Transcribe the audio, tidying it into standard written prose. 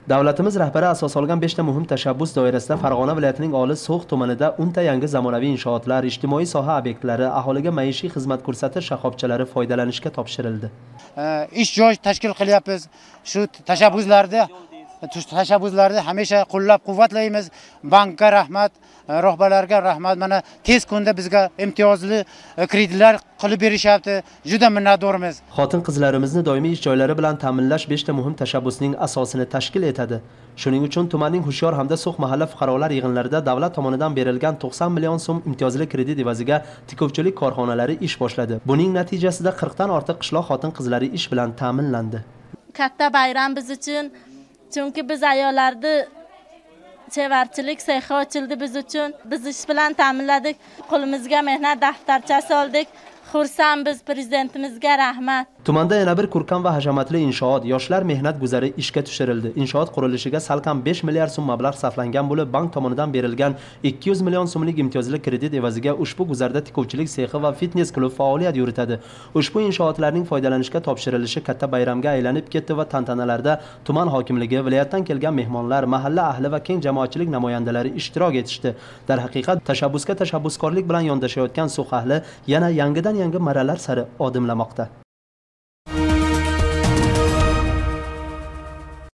Davlatimiz rahbari asos olgan 5 ta muhim tashabbus doirasida Farg'ona viloyatining Olis So'x tumanida 10 ta yangi zamonaviy inshootlar, ijtimoiy soha obyektlari, aholiga maishiy xizmat ko'rsatish shoxobchalari foydalanishga topshirildi. Ish joy tashkil qilyapmiz. Shu tashabbuslarni hamisha qo'llab-quvvatlaymiz. Bankka rahmat, rahbarlarga rahmat. Mana tez kunda bizga imtiyozli kreditlar qilib berishyapti. Juda minnatdormiz. Xotin-qizlarimizni doimiy ish joylari bilan ta'minlash 5 ta muhim tashabbusning asosini tashkil etadi. Shuning uchun tumanning Hushyor hamda So'x mahalla fuqarolar yig'inlarida davlat tomonidan berilgan 90 million so'm imtiyozli kredit evaziga tikuvchilik korxonalari ish boshladi. Buning natijasida 40 dan ortiq qishloq xotin-qizlari ish bilan ta'minlandi. Katta bayram biz uchun. Chunki biz ayollarni chevarchilik sexi ochildi biz uchun. Biz ish bilan ta'minladik. Qo'limizga mehnat daftarchasi oldik. Xursandmiz, prezidentimizga rahmat. Tumanda yana bir ko'rkam va hashamatli inshoot, Yoshlar mehnat guzari ishga tushirildi. Inshoot qurilishiga salkam 5 milliard so'm mablag' sarflangan bo'lib, bank tomonidan berilgan 200 million so'mlik imtiyozli kredit evaziga ushbu guzarda tikuvchilik sexi va fitness klubi faoliyat yuritadi. Ushbu inshootlarning foydalanishga topshirilishi katta bayramga aylanib ketdi va tantanalarda tuman hokimligi, viloyatdan kelgan mehmonlar, mahalla ahli va keng jamoatchilik namoyandalari ishtirok etishdi. Darhaqiqat, tashabbusga tashabbuskorlik bilan yondashayotgan So'x ahli yana yangidan yangi marralar sari odimlamoqda.